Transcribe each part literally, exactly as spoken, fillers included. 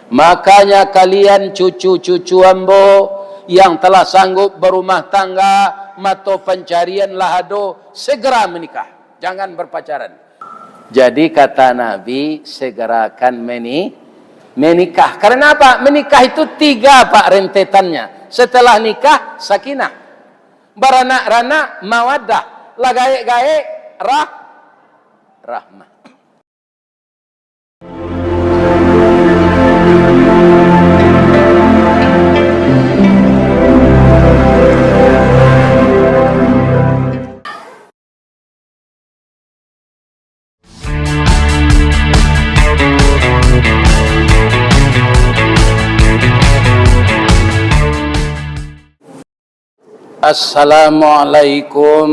Makanya kalian cucu-cucu ambo yang telah sanggup berumah tangga, mato pencarian lah ado, segera menikah. Jangan berpacaran. Jadi kata Nabi, segerakan meni-, menikah. Karena apa? Menikah itu tiga, Pak, rentetannya. Setelah nikah, sakinah. Baranak-ranak, mawaddah. Lah gaek-gaek, rah-, rahmah. Assalamualaikum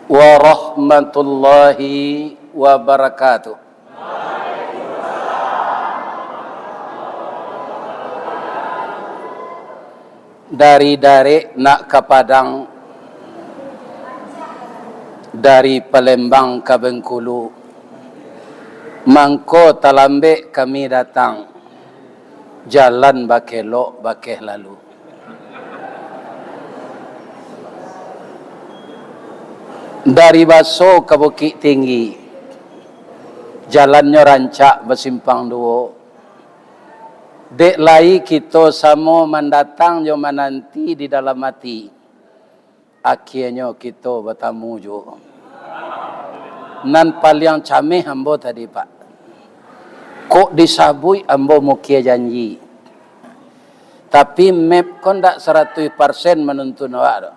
warahmatullahi wabarakatuh. Dari Darek nak ka Padang, dari Palembang ka Bengkulu, mangko talambek kami datang, jalan bakelok bakeh lalu. Dari Baso ka Bukik Tinggi, jalannyo rancak basimpang duo. Dek lai kito samo mandatang jo mananti di dalam ati, akienyo kito batamu juo. Nan paliang cameh ambo tadi, Pak. Kok disabuik ambo mukie janji. Tapi map ko ndak saratuih parsen manuntun awak tu.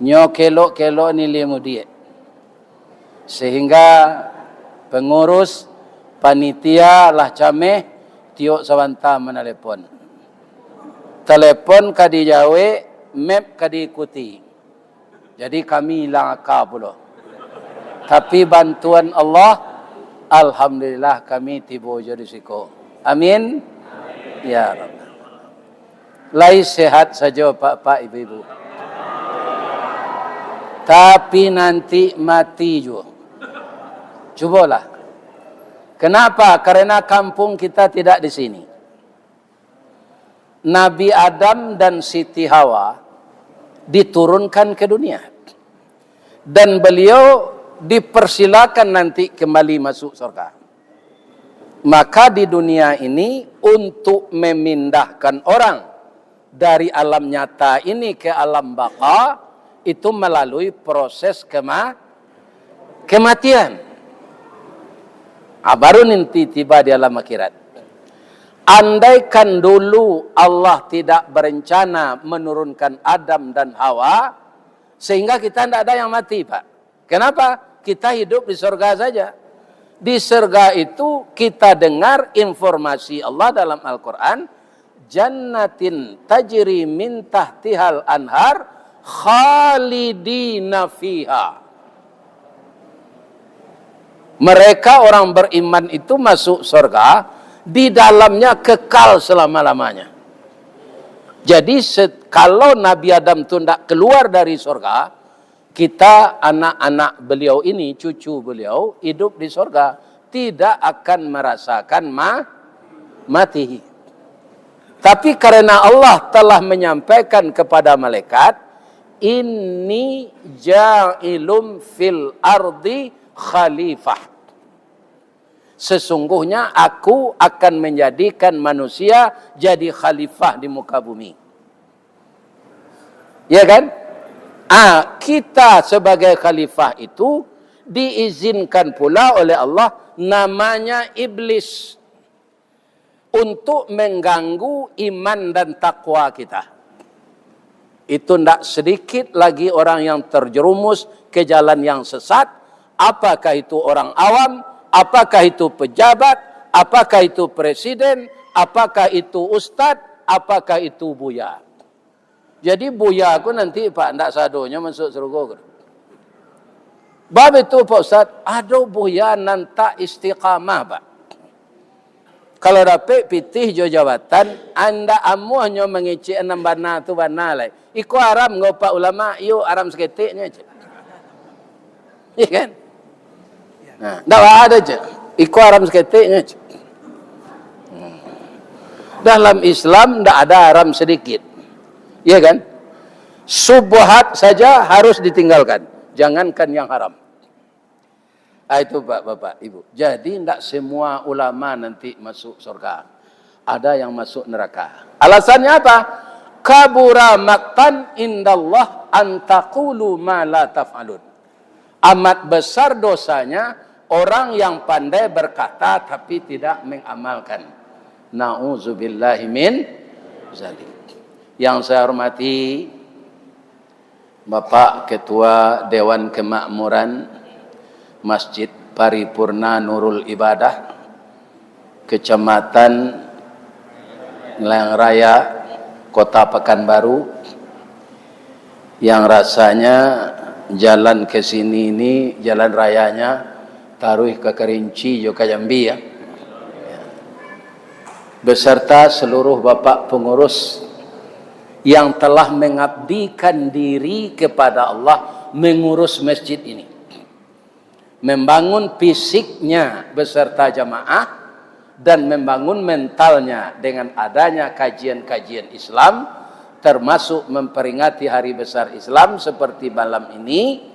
Nyo kelok-kelok ni limo diek. Sehingga pengurus panitia lah cameh, tiok sabanta manalepon. Telepon ka dijawek, map ka diikuti. Jadi kami ilang aka pulo. Tapi bantuan Allah, alhamdulillah kami tibo jo di siko. Amin. Ya Rabbal. Lai sehat sajo, Pak-pak, Ibu-ibu. Tapi nanti mati juo. Cubolah. Kenapa? Karena kampung kita tidak di sini. Nabi Adam dan Siti Hawa diturunkan ke dunia. Dan beliau dipersilakan nanti kembali masuk surga. Maka di dunia ini, untuk memindahkan orang dari alam nyata ini ke alam baka, itu melalui proses kema-, kematian. Ah, baru nanti tiba di alam akhirat. Andaikan dulu Allah tidak berencana menurunkan Adam dan Hawa, sehingga kita ndak ada yang mati, Pak. Kenapa? Kita hidup di surga saja. Di surga itu kita dengar informasi Allah dalam Al-Quran, "Jannatin tajri min tahtihal anhar khalidina fiha." Mereka orang beriman itu masuk surga, di dalamnya kekal selama-lamanya. Jadi, se-, kalau Nabi Adam tu ndak keluar dari surga, kita, anak-anak beliau ini, cucu beliau, hidup di surga, tidak akan merasakan ma-, mati. Tapi karena Allah telah menyampaikan kepada malaikat, "Inni ja'ilum fil ardi khalifah." Sesungguhnya Aku akan menjadikan manusia jadi khalifah di muka bumi. Ya kan? Ah, kita sebagai khalifah itu diizinkan pula oleh Allah, namanya iblis, untuk mengganggu iman dan takwa kita. Itu ndak sedikit lagi orang yang terjerumus ke jalan yang sesat, apakah itu orang awam, apakah itu pejabat, apakah itu presiden, apakah itu ustad, apakah itu buya. Jadi buya ko nanti, Pak, ndak sadonyo masuk surga ko. Bab itu, Pak Ustaz, ado buya nan tak istiqamah, Pak. Kalau dapek pitih jo jabatan, andak amuahnyo mangecek nan bana tu bana lai. Iko haram ngau Pak Ulama, iyo haram saketeknyo, cek. Iya kan? Nah, ndak ada, cek. Iko haram saketeknyo, cek. Hmm. Dalam Islam ndak ada haram sedikit. Iya kan? Syubhat saja harus ditinggalkan. Jangankan yang haram. Ah, itu, Pak, Bapak, Ibu. Jadi, ndak semua ulama nanti masuk surga. Ada yang masuk neraka. Alasannya apa? Kabura maktan indallah antakulu ma la taf'alun. Amat besar dosanya orang yang pandai berkata tapi tidak mengamalkan. Na'udzubillahi min zalik. Yang saya hormati Bapak Ketua Dewan Kemakmuran Masjid Paripurna Nurul Ibadah, Kecamatan Nelayan Raya, Kota Pekanbaru, yang rasanya jalan ke sini ini, jalan rayanya taruih ke Kerinci jo ka Jambi, ya. Beserta seluruh bapak pengurus yang telah mengabdikan diri kepada Allah mengurus masjid ini. Membangun fisiknya beserta jamaah dan membangun mentalnya dengan adanya kajian-kajian Islam, termasuk memperingati hari besar Islam seperti malam ini.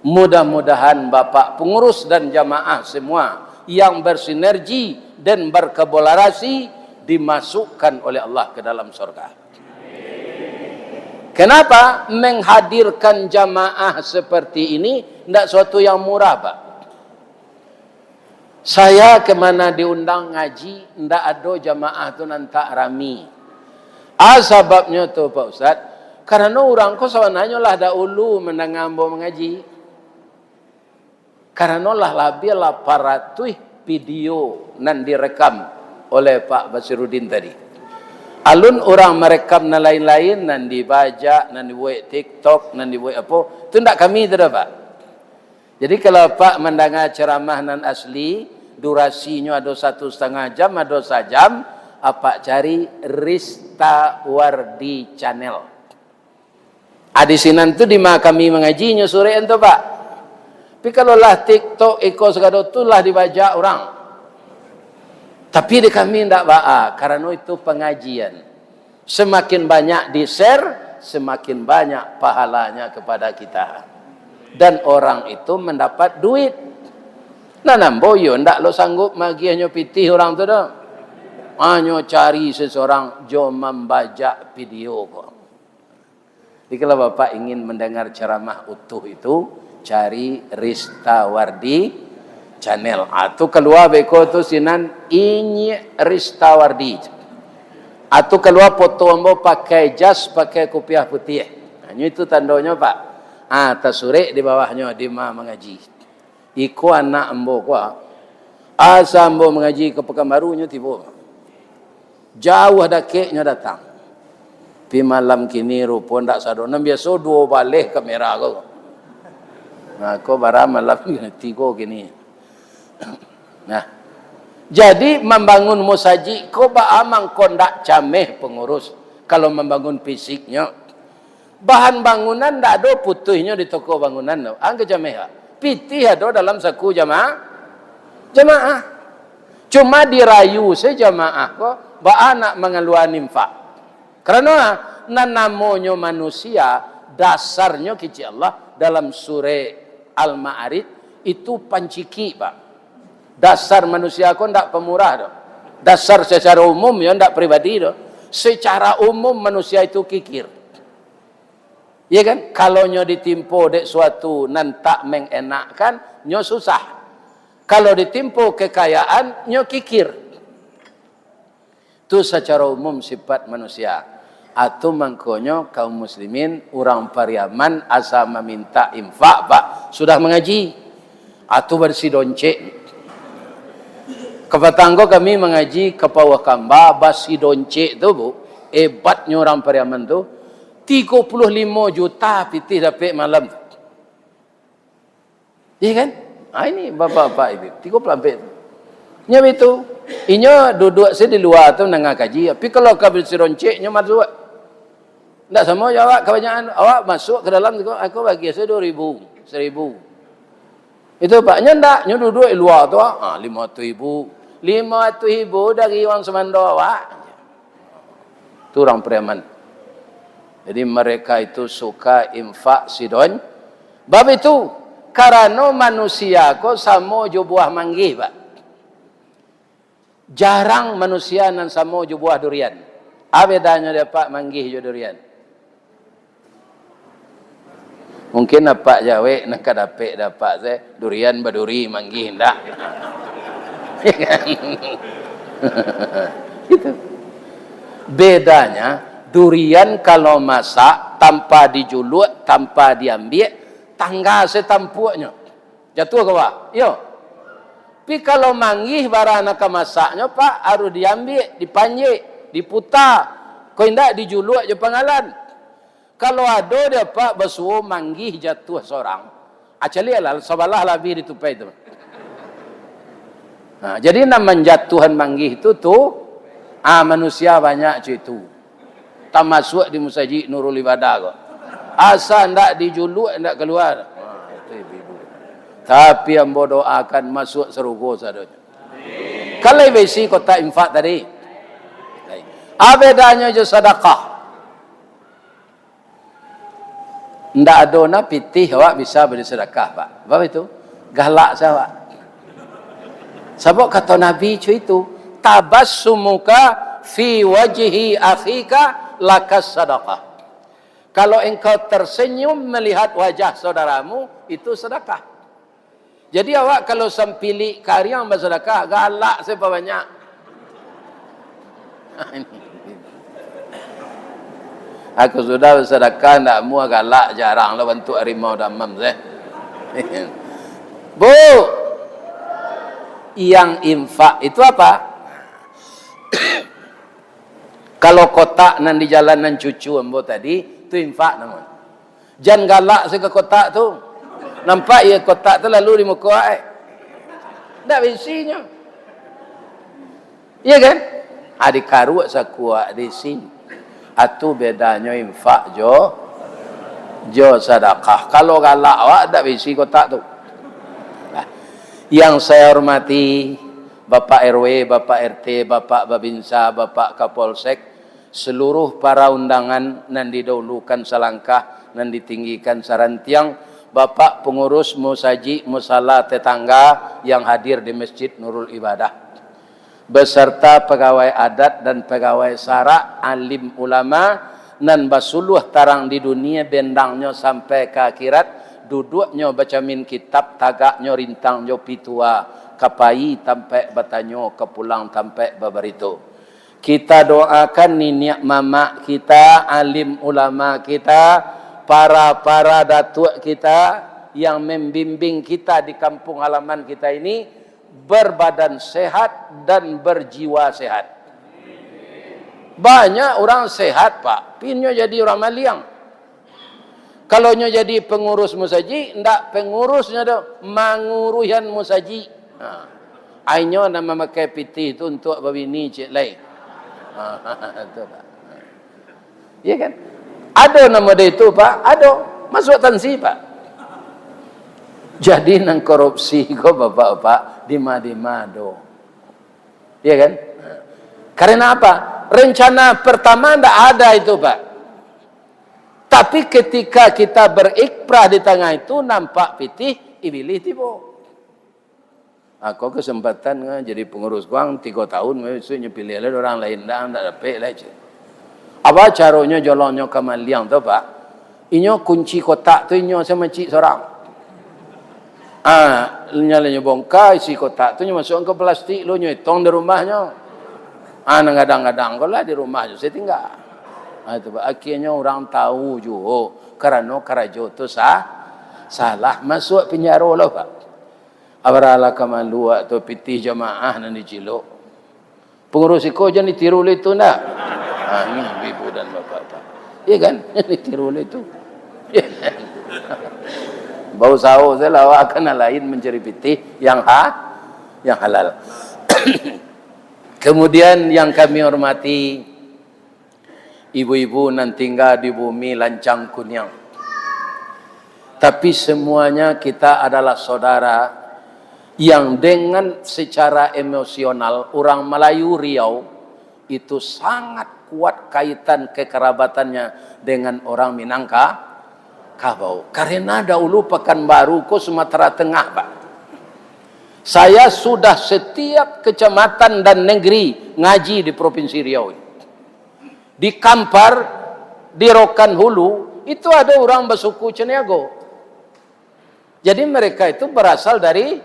Mudah-mudahan Bapak pengurus dan jamaah semua yang bersinergi dan berkolaborasi dimasukkan oleh Allah ke dalam surga. Kenapa menghadirkan jamaah seperti ini ndak suatu yang murah, Pak? Saya kemana diundang ngaji, ndak ado jamaah tu nan tak rami. Ah, sababnyo tu, Pak Ustaz, karano urang ko sabananyo lah dahulu mandanga ambo mangaji. Karano lah labiah lapan ratuih video nan direkam oleh Pak Basirudin tadi. Alun urang marekam nan lain-lain, nan dibajak, nan dibuek TikTok, nan dibuek apo, tu ndak kami tu doh, Pak. Jadi, kalau Apak mandanga ceramah nan asli, durasinyo ado satu satangah jam, ado sajam, Apak cari Rista Wardi Channel. Ah, di sinan tu dima kami mangaji nyo surek tu, Pak. Tapi kalau lah TikTok iko sagalo tu lah dibajak urang. Tapi di kami ndak baa, karano itu pangajian. Semakin banyak di-share, semakin banyak pahalanya kepada kita. Dan orang itu mendapat duit. Nan ambo iyo ndak lo sanggup magiahnyo pitih urang tu doh. Hanyo cari seseorang jo mambajak video ko. Jadi, kalau Bapak ingin mendengar ceramah utuh itu, cari Rista Wardi Channel. Ah, tu kalua beko tu sinan, Inyik Rista Wardi. Ah, tu kalua foto ambo pakai jas, pakai kupiah putiah. Hanyo itu tandonyo, Pak. Ah, tasurek di bawahnyo, dima mangaji. Iko anak ambo ko, ah. Asa ambo mangaji ka Pakanbaru, nyo tibo. Jauah dakek nyo datang. Tapi malam kini rupo ndak sado. Nan biaso duo baleh kamera ko. Nah, ko bara malam tigo kini. Nah, jadi mambangun musajik ko baa mangko ndak cameh pangurus, kalau mambangun fisiknyo. Bahan bangunan ndak ado putuihnyo di toko bangunan tu. Angke cameh, Pak. Pitih ado dalam saku jama-, jamaah. Cuma dirayu se jamaah ko, baa nak mangalua infak. Karano, ah, nan namonyo manusia, dasarnyo kecek Allah dalam surek Al-Ma'arij itu pancikik, Pak. Dasar manusia ko ndak pamurah doh. Dasar secara umum, yo, ndak pribadi doh. Secara umum manusia itu kikir. Iya kan? Kalau nyo ditimpo dek suatu nan tak mengenakkan, nyo susah. Kalau ditimpo kekayaan, nyo kikir. Tu sacaro umum sifat manusia. Atu mangkonyo kaum muslimin, urang Pariaman asa mamintak infak, Pak, sudah mangaji. Atu basidoncek. Kapatang ko kami mangaji ka Pauah Kamba, basidoncek tu, Bu. Hebatnyo urang Pariaman tu. Tigo puluah limo juta pitih dapek malam tu. Iya kan? Ah, ini bapak-bapak ibu, tigo puluah ampek tu. Nyo bitu, inyo duduak se di lua tu nanga kaji. Tapi kalau ka basidoncek, nyo masuak. Ndak samo jo awak, kabanyakan awak masuak ka dalam tu, aku bagi se duo ribu, seribu. Itu, Pak. Nyo ndak, nyo duduak di lua tu, ah, limo ratuih ribu. Limo ratuih ribu dari uang sumando awak. Tu urang Preman. Jadi, mereka itu suka infak sidon. Bab itu, karano manusia ko samo jo buah manggih, Pak. Jarang manusia nan samo jo buah durian. A bedanyo dek Apak manggih jo durian? Mungkin Apak jawek nan ka dapek dek Apak se, durian baduri manggih ndak? Gitu. Bedanya, durian kalau masak, tanpa dijuluak, tanpa diambiak, tangga se tampuaknyo. Jatuah ka bawah. Iyo. Tapi kalau manggih bara nan ka masaknyo, Pak, harus diambiak, dipanjek, diputa. Kok indak, dijuluak jo panggalan. Kalau ado dek Apak basuo manggih jatuah sorang, ah, caliaklah, sabalah lah abih ditupai tu. Nah, jadi nan manjatuahan manggih tu, tu, ah, manusia banyak cak itu. Tamasuak di Musajik Nurul Ibadah ko. Asa ndak dijuluak, ndak kalua. Ah, itu ibu-ibu. Tapi ambo doakan masuak sarugo sadonyo. Kalau baisi kotak infak tadi. Baik. A bedanyo jo sadakah? Ndak ado nan pitih awak bisa bari sadakah, Pak. Bab itu, galak se awak. Sabab kato Nabi cak itu, "Tabassumuka fi wajhi akhika lakas sadakah." Kalau engkau tersenyum melihat wajah saudaramu, itu sedekah. Jadi, awak kalau sampilik kariang basadakah, galak se pabanyak. Aku sudah basadakah, ndak amuah galak, jarang lo bantuak harimau damam se. Bu, yang infak itu apa? Kalau kotak nan di jalan nan cucu ambo tadi, tu infak namonyo. Jan galak se ka kotak tu. Nampak iyo kotak tu lalu di muko ai. Ndak baisinyo. Iyo kan? Ah, dikaruak sakuak diisi. Ah, tu bedanyo infak jo, jo sadakah. Kalau galak awak, ndak baisi kotak tu. Nah, yang saya hormati, Bapak R W, Bapak R T, Bapak Babinsa, Bapak Kapolsek, seluruh para undangan nan didahulukan salangkah, nan ditinggikan sarantiang, Bapak pengurus musajik musala tetangga yang hadir di Masjid Nurul Ibadah, beserta pegawai adat dan pegawai sarak, alim ulama, nan basuluah tarang di dunia, bendangnyo sampai ka akhirat, duduaknyo bacamin kitab, tagaknyo rintang jo pitua, ka pai tampek batanyo, ka pulang tampek babarito. Kita doakan niniak mamak kita, alim ulama kita, para-para datuak kita yang membimbing kita di kampung halaman kita ini, berbadan sehat dan berjiwa sehat. Banyak urang sehat, Pak, tapi inyo jadi urang maliang. Kalau nyo jadi pengurus musajik, ndak pengurusnyo doh, manguruihan musajik. Ha. Inyo nan mamakai pitih tu untuak babini ciek lai. Ha, tu, Pak. Iya kan? Ado nan model itu, Pak? Ado. Masuak tansi, Pak. Jadi, nan korupsi ko, Bapak-bapak, dima-dima ado. Iya kan? Karena apa? Rencana pertama ndak ada itu, Pak. Tapi ketika kita berikrah di tangah itu, nampak pitih, ibilih tibo. Ako kesempatan nga jadi pengurus guang tigo tahun, bisuak nyo piliah lai urang lain, ndak, ndak dapek lai, cek. Apa caronyo jolongnyo ka maliang tu, Pak? Inyo kunci kotak tu inyo se macik sorang. Ah, nyo, nyo bongka isi kotak tu, nyo masuakkan ka plastik lo, nyo etong di rumahnyo. Ah, nan gadang-gadang ko lah di rumahnyo se tingga. Ah, itu, Pak. Akhirnyo urang tahu juo, karano karajo tu sah, salah, masuak pinjaro lo, Pak. Abaralah ka maluak tu pitih jamaah nan dicilok. Pangurus iko jan ditiru lai tu ndak? Ha, ni ibu dan bapak-bapak. Iya kan? Jan ditiru lai tu. Iya kan? Bausaho sajolah awak ka nan lain mancari pitih yang ha-, yang halal. Kemudian yang kami hormati, ibu-ibu nan tingga di bumi lancang kuniang. Tapi semuanya kita adalah saudara yang dengan secara emosional, urang Melayu Riau itu sangat kuat kaitan kekerabatannya dengan orang Minangka-, Kabau. Karena dahulu Pekanbaru ko Sumatera Tengah, Pak. Saya sudah setiap kecamatan dan negeri ngaji di Provinsi Riau ini. Di Kampar, di Rokan Hulu, itu ada orang basuku Caniago. Jadi mereka itu berasal dari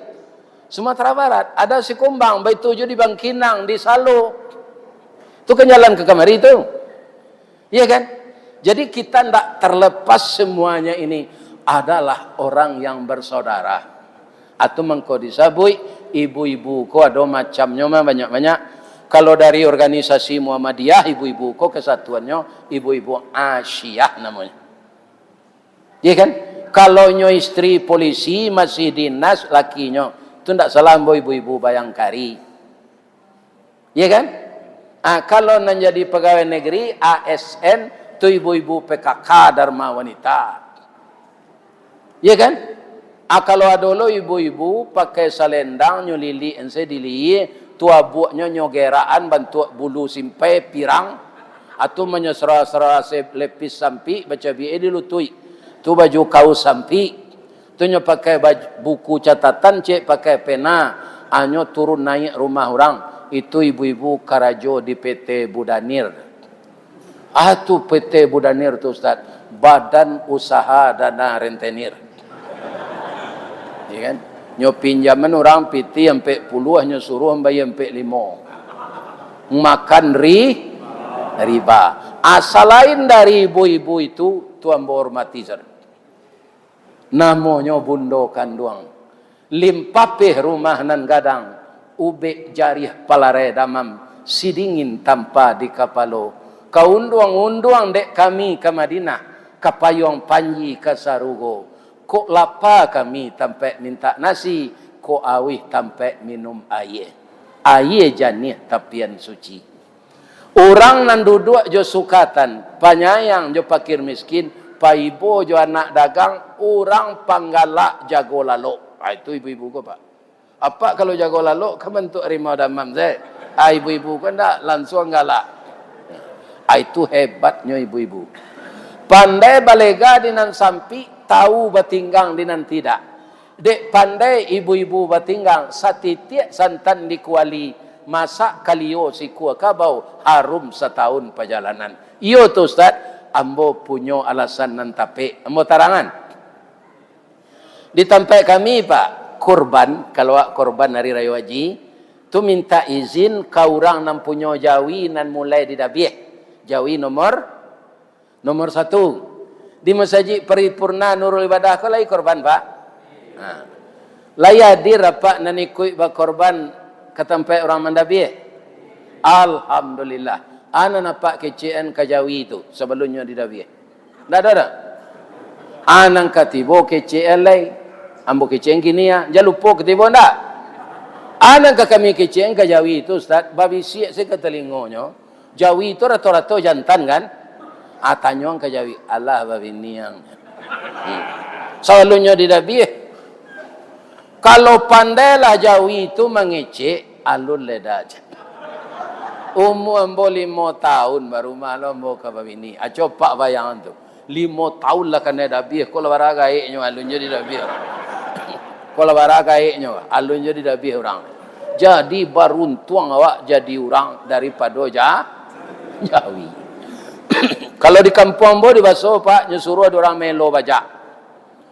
Sumatera Barat. Ada Sikumbang, baitu jo di Bangkinang, di Salo. Itu kan jalan ka kamari tu. Iya kan? Jadi kita ndak terlepas semuanya ini adalah orang yang bersaudara. Atau mangko disabuik, ibu-ibu ko ado macamnyo mah banyak-banyak. Kalau dari organisasi Muhammadiyah, ibu-ibu ko kesatuannyo ibu-ibu Asyiah namonyo. Iya kan? Kalau nyo istri polisi, masih dinas lakinyo, tu ndak salah ambo ibu-ibu Bayangkari. Iya kan? Ah, kalau nan jadi pegawai negeri, A S N, tu ibu-ibu P K K Dharma Wanita. Iya kan? Ah, kalau ado lo ibu-ibu pakai salendang, nyo lilik ensai diliek, tu abuaknyo nyo gerakan bantuak bulu simpai pirang, atau manyasara-sara se-, lepis sampik, bacabiak di lutuik. Tu baju kaus sampik. Tu nyo pakai baj-, buku catatan, cek pakai pena, anyo turun naiak rumah urang. Itu ibu-ibu karajo di P T Budanir. Ah, tu P T Budanir tu, Ustaz, Badan Usaha Dana Rentenir. Ya kan? Nyo pinjaman urang piti ampek puluah, nyo suruah bayar ampek limo. Makan ri-, riba. Ah, salain dari ibu-ibu itu, tu ambo hormati, Ustaz. Namonyo bundo kanduang. Limpapeh rumah nan gadang, ubek jarih palarai damam, sidingin tampa di kapalo. Ka unduang-unduang dek kami ka Madinah, ka payuang panji ka sarugo. Kok lapa kami tampek mintak nasi, kok auih tampek minum aia. Aia janiah tapian suci. Urang nan duduak jo sukatan, panyayang jo pakir miskin, paibo jo anak dagang, urang panggalak jago lalok. Ah, itu ibu-ibu ko, Pak. Apak kalau jago lalok, kan bantuak harimau damam se. Ah, ibu-ibu ko ndak, lansuang galak. Ah, itu hebatnyo ibu-ibu. Pandai balega di nan sampik, tahu batinggang di nan tidak. Dek pandai ibu-ibu batinggang, satitiak santan di kuali, masak kalio sikua kabau, harum satahun pajalanan. Iyo tu, Ustaz, ambo punyo alasan nan tapek. Ambo tarangan. Di tampek kami, Pak, kurban, kalau awak kurban Hari Rayo Haji, tu mintak izin ka urang nan punyo jawi nan mulai didabiah. Jawi nomor Nomor satu, di Masajik Paripurna Nurul Ibadah ko lai korban, Pak? Ha. Lai hadir apak nan ikuik bakorban ka tampek urang mandabiah? Alhamdulillah. A nan apak kecekan ka jawi tu sabalunnyo didabiah? Ndak ado doh? A nan ka tibo kecekan lai. Ambo kecekan kini, ah. Jan lupo ka tibo ndak? A nan ka kami kecekan ka jawi tu, Ustaz, babisiak se ka talingonyo. Jawi tu rato-rato jantan, kan? Ah, tanyoan ka jawi, "Alah babini ang?" Hmm. Sabalunnyo didabiah. Kalau pandailah jawi tu mangecek, alun leda. Umua ambo limo taun baru mah lo ambo ka babini. Aco pak bayangan tu. Limo taun lah kanai dabiah, ko lah bara gaeknyo, alun jo didabiah. Ko lah bara gaeknyo, alun jo didabiah urang. Jadi, baruntuang awak jadi urang daripado ja-, jawi. Kalau di kampuang ambo di baso, Pak, nyo suruah dek urang melo bajak.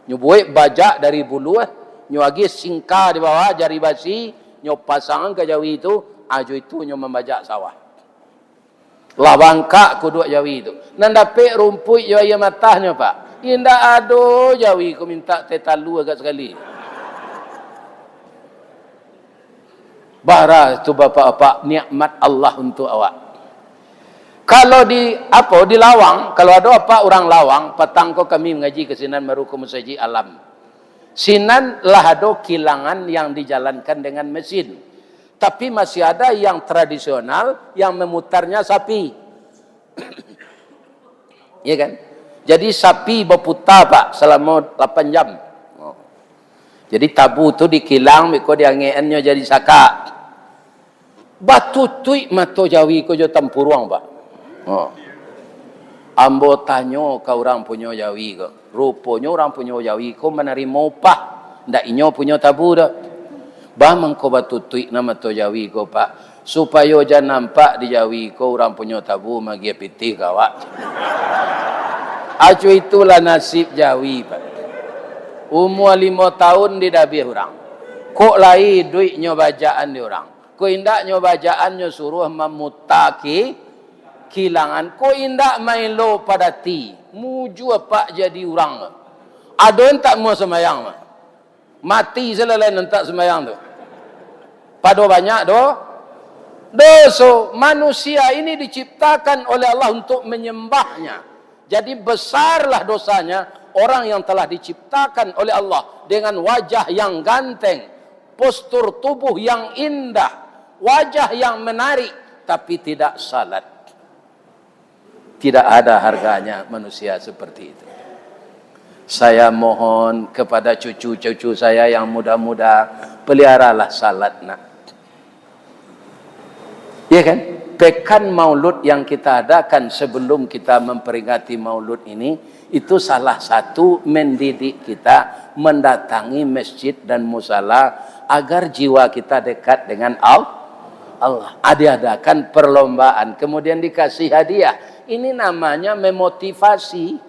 Nyo buek bajak dari buluah, nyo agiah singka di bawah, jari basi, nyo pasangan ka jawi tu, ajo itu nyo mambajak sawah. Lah bangkak kuduak jawi tu. Nan dapek rumpuik jo aia matahnyo, Pak. Indak ado jawi ko mintak teh talua agak sakali. Bara tu, bapak-bapak, nikmat Allah untuak awak. Kalau di, apo, di Lawang, kalau ado apak urang Lawang, patang ko kami mangaji ka sinan baru ka Masajik Alam. Sinan lah ado kilangan yang dijalankan dengan mesin. Tapi masih ada yang tradisional, yang memutarnya sapi. Ya kan? Jadi sapi baputa, Pak, salamo lapan jam. Oh. Jadi tabu tu dikilang, beko diangekannyo jadi sakak. Batutuik mato jawi ko jo tampuruang, Pak. Oh. Ambo tanyo ka urang punyo jawi ko. Ruponyo urang punyo jawi ko manarimo upah. Ndak inyo punyo tabu doh. Baa mangko batutuik nan mato jawi ko, Pak? Supayo jan nampak di jawi ko urang punyo tabu magiah pitih ka awak. Acu itulah nasib jawi, Pak. Umua limo taun didabiah urang. Kok lai iduiknyo bajaan di urang. Kok indaknyo bajaan nyo suruah mamuta ki-, kilangan. Kok indak maelo padati. Mujua, Pak, jadi urang. Ado nan tak amuah sumbayang, Pak. Mati salalai nan tak sumbayang tu. Pado banyak do-, doso. Manusia ini diciptakan oleh Allah untuk menyembah-Nya. Jadi, besarlah dosanya orang yang telah diciptakan oleh Allah dengan wajah yang ganteng, postur tubuh yang indah, wajah yang menarik, tapi tidak salat. Tidak ada harganya manusia seperti itu. Saya mohon kepada cucu-cucu saya yang muda-muda, peliharalah salat, nak. Ya kan? Pekan Maulud yang kita adakan sebelum kita memperingati Maulud ini, itu salah satu mendidik kita mendatangi masjid dan musala agar jiwa kita dekat dengan Al-, Allah. Ah, diadakan perlombaan, kemudian dikasih hadiah. Ini namanya memotivasi.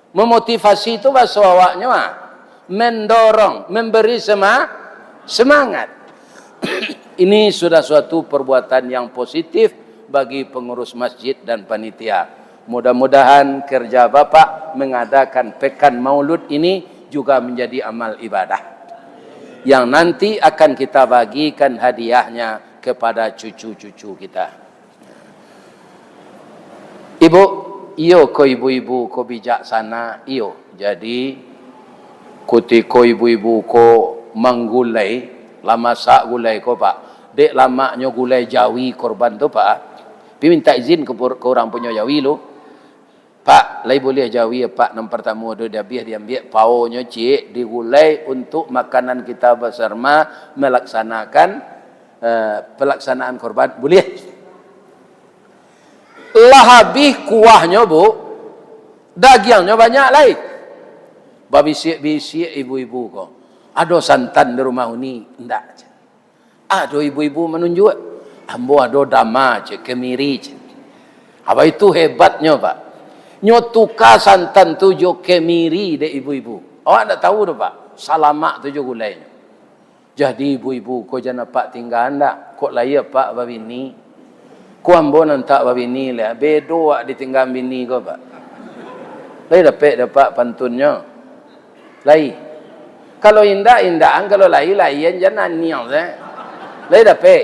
Memotivasi itu bahaso awaknyo, ah, mendorong, memberi sema-, semangat. Ini sudah suatu perbuatan yang positif bagi pengurus masjid dan panitia. Mudah-mudahan kerja Bapak mengadakan Pekan Maulud ini juga menjadi amal ibadah yang nanti akan kita bagikan hadiahnya kepada cucu-cucu kita. Ibu, iyo ko ibu-ibu ko bijaksana, iyo. Jadi, kutiko ibu-ibu ko manggulai, lah masak gulai ko, Pak. Dek lamaknyo gulai jawi korban tu, Pak. Pi mintak izin ka pur-, ka urang punyo jawi lu. Pak, lai buliah jawi, Pak, nan partamo tu diabiah diambiak paonyo ciek, digulai untuk makanan kita basarma melaksanakan, eh, pelaksanaan korban. Buliah. Lah abih kuahnyo, Bu, dagiangnyo banyak lai. Babisiak-bisiak ibu-ibu ko, "Ado santan di rumah Uni?" "Indak." Ado ibu-ibu manunjuak, "Ambo ado dama," cek, "kemiri," cek. Apa itu hebatnyo, Pak? Nyo tuka santan tu jo kemiri dek ibu-ibu. Awak ndak tahu tu, Pak, salamak tu jo gulainyo. Jadi ibu-ibu ko jan apak tingga ndak, kok lai apak babini. Ko ambo nan tak babini lai, bedo awak ditinggaan bini ko, Pak. Lai dapek dek apak pantunnyo? Lai. Kalau indak, indakan, kalau lai, laian, jan naniang se. Lai dapek?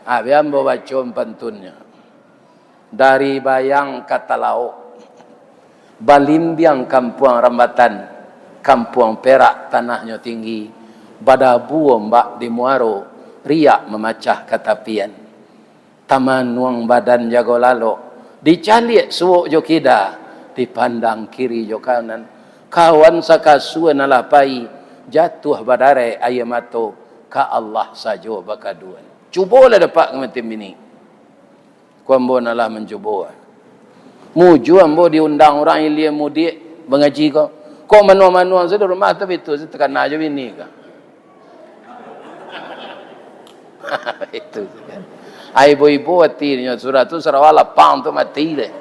Ah, bia ambo baco pantunnyo. Dari Bayang ka Talaok, balimbiang Kampuang Rambatan, Kampuang Perak tanahnyo tinggi, badabu ombak di muaro, riak mamacah ka tapian. Tamanuang badan jago lalok, dicaliak suok jo kida, dipandang kiri jo kanan. Kawan sakasua nan lah pai, jatuah badarek aia mato, ka Allah sajo bakaduan. Cubolah dapek ka matin bini. Ko ambo nan lah mancubo. Mujua ambo diundang urang ilia mudiak mangaji ko. Kok manuang-manuang sudah rumah tu, itu takana jo bini ko. Itu kan. Ai ibu-ibu atinyo sudah tu sarawa lapang tu mati deh.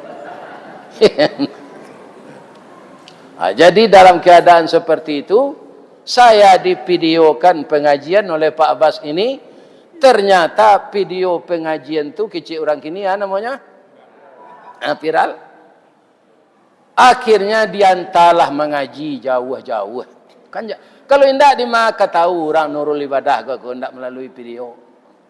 Ah, jadi dalam keadaan seperti itu, saya divideokan pengajian oleh Pak Bas ini. Ternyata video pengajian tu kecek urang kini, ah, namonyo, ah, viral. Akhirnya diantalah mangaji jauah-jauah. Kan ja-, kalau indak, di ma ka tahu urang Nurul Ibadah ko, ko indak melalui video.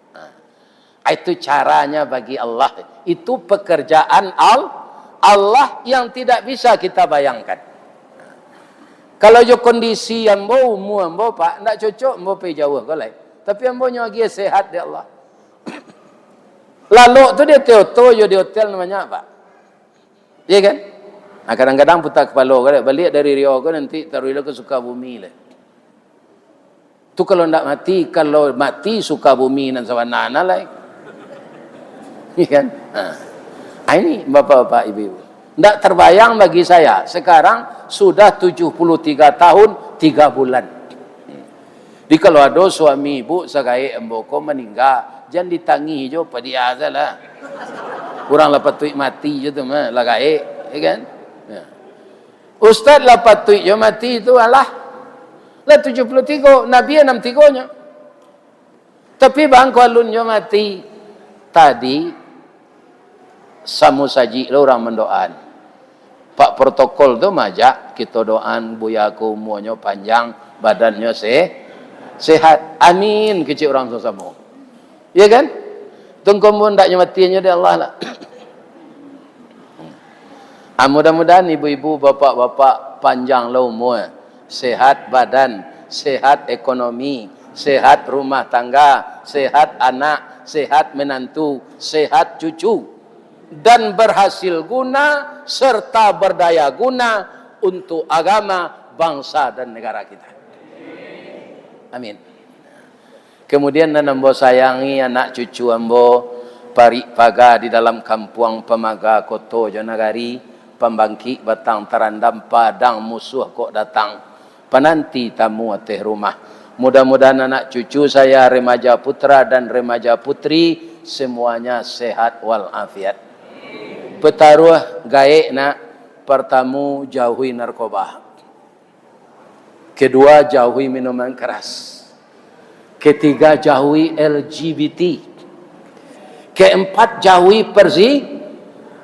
Nah, itu caranya bagi Allah. Itu pekerjaan Al-, Allah yang tidak bisa kita bayangkan. Kalau jo kondisi ambo, umua ambo, Pak, ndak cocok ambo pai jauah ko lai. Tapi ambo nyo agiah sehat dek Allah. Lalok tu di ateh oto jo di hotel nan banyak, Pak. Iya kan? Nah, kadang-kadang puta kapalo, baliak dari Riau ko nanti taruih lo ka Sukabumi lai. Tu kalau ndak mati, kalau mati Sukabumi nan sabana lai. Iya kan? Ha. Ah, ini, bapak-bapak, ibu-ibu, ndak terbayang bagi saya, sekarang sudah tujuh puluh tiga tahun tiga bulan. Jadi, kalau ado suami ibu sagaek ambo ko maningga, jan ditangih jo, padiah sajolah. Urang lah patuik mati jo tu mah, lah gaek, ya kan? Ya. Ustaz lah patuik jo mati tu, alah. Lah tujuh puluh tiga, Nabi anam tiga nyo. Tapi bang, ko alun jo mati. Tadi, samo sajik lo urang mandoaan. Pak protokol tu majak, "Kito doaan Buya ko umuanyo panjang, badannyo se-, sehat. Amin," kecek urang samo-samo. Iya kan? Tungkonbo ndak nyo matiannyo dek Allah lah. Ah, mudah-mudahan ibu-ibu, bapak-bapak, panjang lo umua, sehat badan, sehat ekonomi, sehat rumah tangga, sehat anak, sehat menantu, sehat cucu, dan berhasil guna serta berdaya guna untuk agama, bangsa, dan negara kita. Amin. Kemudian, nan ambo sayangi, anak cucu ambo, parik paga di dalam kampuang, pamaga koto jo nagari, pambangkik batang tarandam, padang musuah kok datang, pananti tamu ateh rumah. Mudah-mudahan anak cucu saya, remaja putra dan remaja putri, semuanya sehat walafiat. Pataruah gaek nak, partamu, jauhi narkoba. Kedua, jauhi minuman keras. Ketiga, jauhi L G B T. Keempat, jauhi perzi-,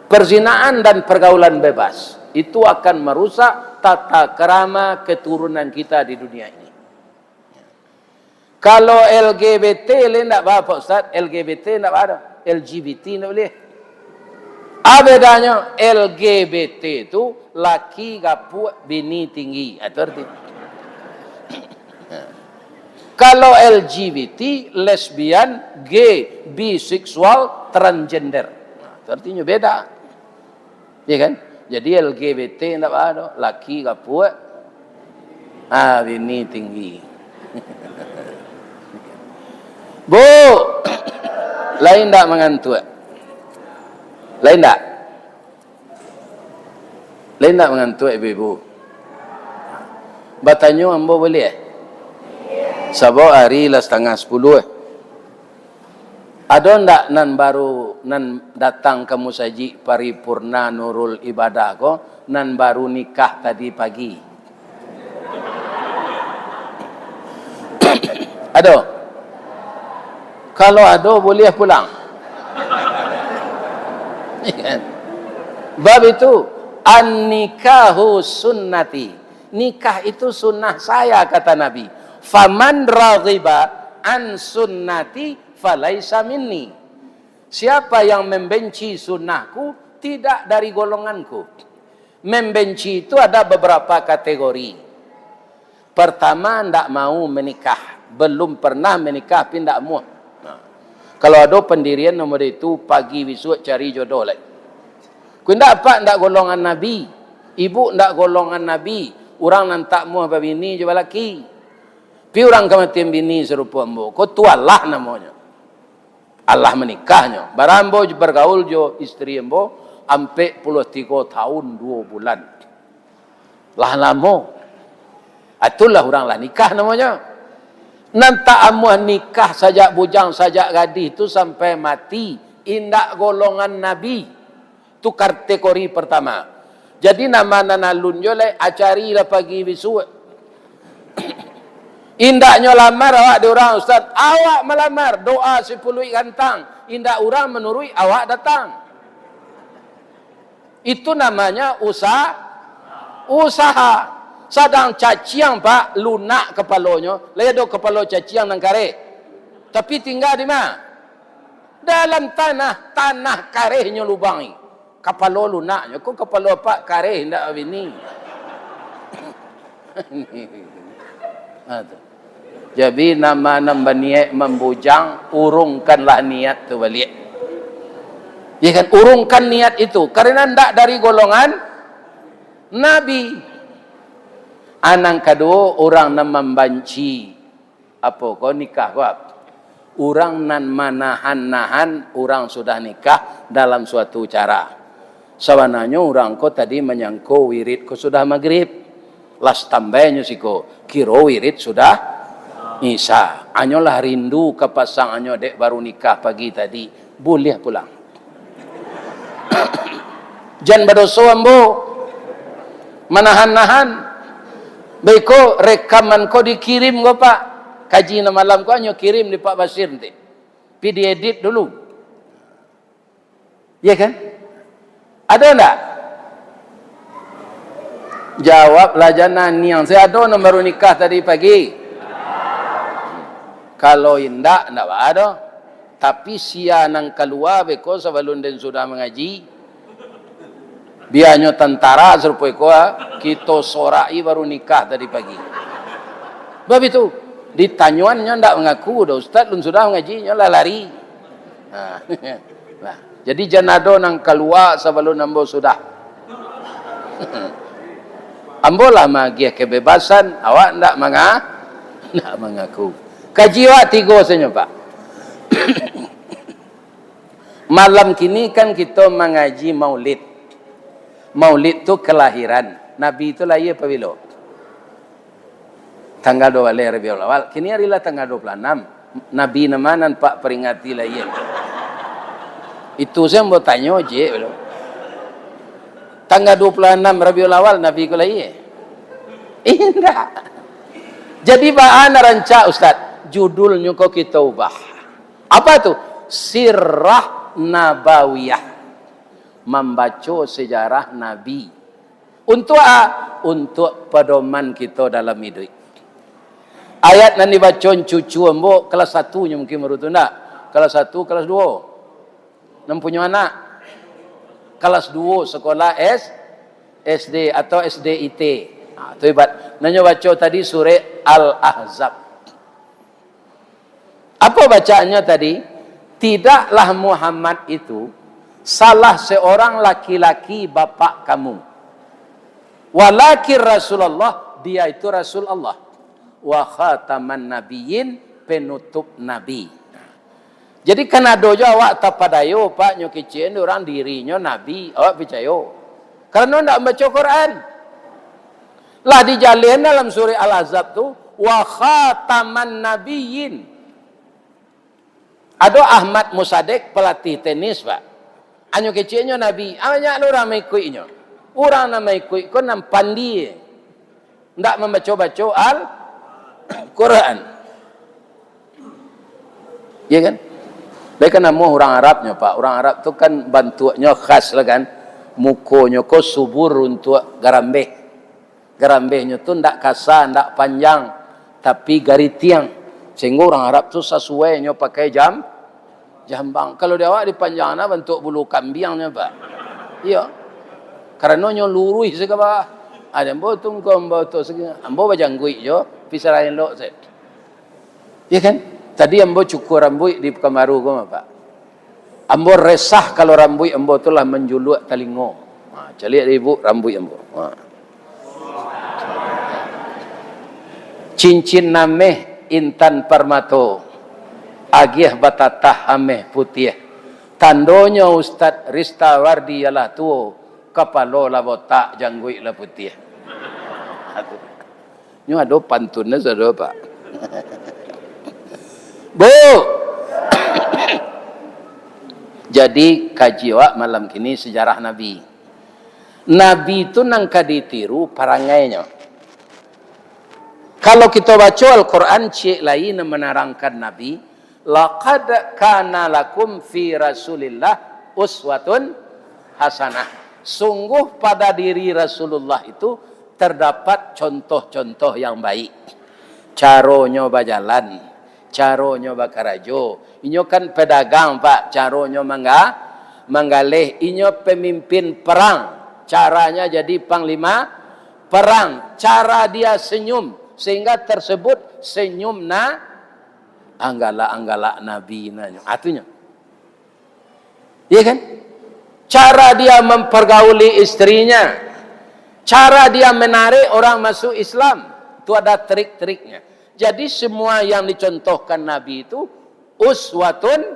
perzinaan dan pergaulan bebas. Itu akan merusak tata krama keturunan kita di dunia ini. Kalau L G B T le ndak ba, Pak Ustaz, L G B T ndak ba doh. L G B T ndak boleh. Ah, bedanyo, L G B T tu laki gapuak, bini tinggi. Ah, tu arti. Kalau L G B T, lesbian, gay, biseksual, transgender. Nah, tu artinyo beda. Iya kan? Jadi L G B T ndak ba doh, laki gapuak, ah, bini tinggi. Bu, lain ndak mangantuak? Lain ndak? Lain ndak mangantuak, ibu-ibu? Batanyo ambo boleh, eh? Sabab ari lah satangah sapuluah, eh. Ado ndak nan baru, nan datang ka musajik paripurna Nurul Ibadah ko, nan baru nikah tadi pagi? Ado? Kalau ado, buliah pulang. Bab itu, "An-nikahu sunnati." Nikah itu sunnah saya, kata Nabi. "Faman raghiba an sunnati falaisa minni." Siapa yang membenci sunnahku, tidak dari golonganku. Membenci itu ada beberapa kategori. Pertama, ndak mau menikah. Belum pernah menikah, tapi ndak amuah. Nah, kalau ado pendirian nan model itu, pagi bisuak cari jodoh lai. Ku indak, apak ndak golongan Nabi, ibu ndak golongan Nabi, urang nan tak amuah babini jo balaki. Pi urang kamatian bini sarupo ambo ko, tu alah namonyo. Alah manikahnyo. Bara ambo jo, bargaul jo istri ambo ampek puluah tigo tahun duo bulan. Lah lamo. Ah, itulah urang lah nikah namonyo. Nan tak amuah nikah sajak bujang, sajak gadih tu sampai mati, indak golongan Nabi. Tu kategori pertama. Jadi, nama nan alun jo lai, ah, carilah pagi bisuak. Indaknyo lamar awak di urang, Ustaz. Awak malamar, doa sipuluik gantang. Indak urang manuruik, awak datang. Itu namanya usa-, usaha. Sadang caciang, Pak, lunak kapalonyo. Lai ado kapalo caciang nan kareh. Tapi tingga di ma? Dalam tanah, tanah karehnyo lubangi. Kapalo lunaknyo, ko kapalo apak kareh indak babini. Ha, tu. Jadi, nama nan baniaik mambujang, urungkanlah niat tu baliak. Ya kan? Urungkan niat itu, karena ndak dari golongan Nabi. A, nan kaduo, urang nan mambanci, apo ko, nikah ko, apo? Urang nan manahan-nahan urang sudah nikah dalam suatu cara. Sabananyo urang ko tadi manyangko wirid ko sudah magrib. Lah standby nyo siko, kiro wirid sudah isya. Anyo lah rindu ka pasang anyo dek baru nikah pagi tadi. Buliah pulang. Jan badoso ambo. Manahan-nahan. Baiko rekaman ko dikirim ko, Pak. Kaji nan malam ko anyo kirim di Pak Basir nanti. Pi diedit dulu. Iya kan? Ado ndak? Jawablah, jan naniang. Saya ado nan baru nikah tadi pagi. Kalau indak, ndak baa doh. Tapi sia nan kalua beko sabalun den sudah mangaji. Bianyo tantara sarupo iko, ah, kito soraki baru nikah tadi pagi. Bab itu, ditanyoan nyo ndak mangaku doh, "Ustaz, lun sudah mangaji," nyo lah lari. Nah, nah, jadi jan ado nan kalua sabalun ambo sudah. Ambo lah maagiah kebebasan, awak ndak manga-, ndak mangaku. Kaji awak tigo sajo, Pak. Malam kini kan kito mangaji Maulid. Maulid tu kelahiran. Nabi tu lahia pabilo? Tanggal dua baleh Rabiul Awal. Kini ari lah tanggal dua puluh anam. Nabi nan ma nan Pak peringati lahia? Itu sajo ambo tanyo, jek, balo. Tanggal dua puluh anam Rabiul Awal Nabi ko lahia? Indak. Jadi baa nan rancak, Ustaz? Judulnyo ko kito ubah. Apa tu? Sirah Nabawiyah. Mambaco sejarah Nabi. Untuak a? Untuak padoman kito dalam iduik. Ayat nan dibaco cucu ambo kelas satu nyo mungkin baru tu ndak? Kelas satu, kelas duo. Nan punyo anak? Kelas duo sekolah S-, S D atau S D I T. Ha, tu ibarat. Nan nyo baco tadi surek Al-Ahzab. Apa bacaannya tadi? "Tidaklah Muhammad itu salah seorang laki-laki bapak kamu. Walakin Rasulullah, dia itu Rasul Allah. Wa khataman nabiyyin, penutup nabi." Jadi kan ado jo awak tapadayo, Pak, nyo kecek urang dirinyo nabi, awak picayo. Karano ndak mambaco Quran. Lah dijaleh dalam surek Al-Ahzab tu, "Wa khataman nabiyyin." Ado Ahmad Musadek, pelatih tenis, Pak. Anyo keceknyo nabi, banyak lo urang maikuiknyo. Urang nan maikuik ko nan pandie. Ndak mambaco-baco Al-Quran. Iya kan? Lai kan namuah urang Arabnyo, Pak. Urang Arab tu kan bantuaknyo khas lah kan. Mukonyo ko subur untuak garambeh. Garambehnyo tu ndak kasa, ndak panjang, tapi garitiang. Sehinggo urang Arab tu sasuai nyo pakai jam-, jambang. Kalau di awak dipanjang nah bantuak bulu kambiang nyo, Pak. Iyo. Karano nyo luruih se ka bawah. Ado ambo tungko ambo tu segi-, ambo bajangguik jo, pisarahan elok se. Iya kan? Tadi ambo cukur rambuik di Pekanbaru ko mah, Pak. Ambo resah kalau rambuik ambo tu lah manjuluak talingo. Ha, caliak dek ibu rambuik ambo. Ha. Cincin ameh intan parmato, agiah batatah ameh putiah. Tandonyo Ustaz Ristawardi lah tuo, kapalo lah botak, jangguik lah putiah. Nyo ado pantunnyo sado, Pak. Bu! Jadi, kaji awak malam kini sejarah Nabi. Nabi tu nan ka ditiru parangainyo. Kalau kito baco Al-Quran, ciek lai nan manarangkan Nabi, "Laqad kana lakum fi Rasulillah uswatun hasanah." Sungguh pada diri Rasulullah itu terdapat contoh-contoh yang baik. Caronyo bajalan, caronyo bakarajo. Inyo kan pedagang, Pak, caronyo mangga-, manggaleh. Inyo pemimpin perang, caranya jadi panglima perang. Cara dia senyum, sehingga tersebut senyum na-, anggalak-anggalak Nabi nanyo. Atunyo. Iya kan? Cara dia mempergauli istrinya, cara dia menarik orang masuk Islam, itu ada trik-triknya. Jadi semua yang dicontohkan Nabi itu uswatun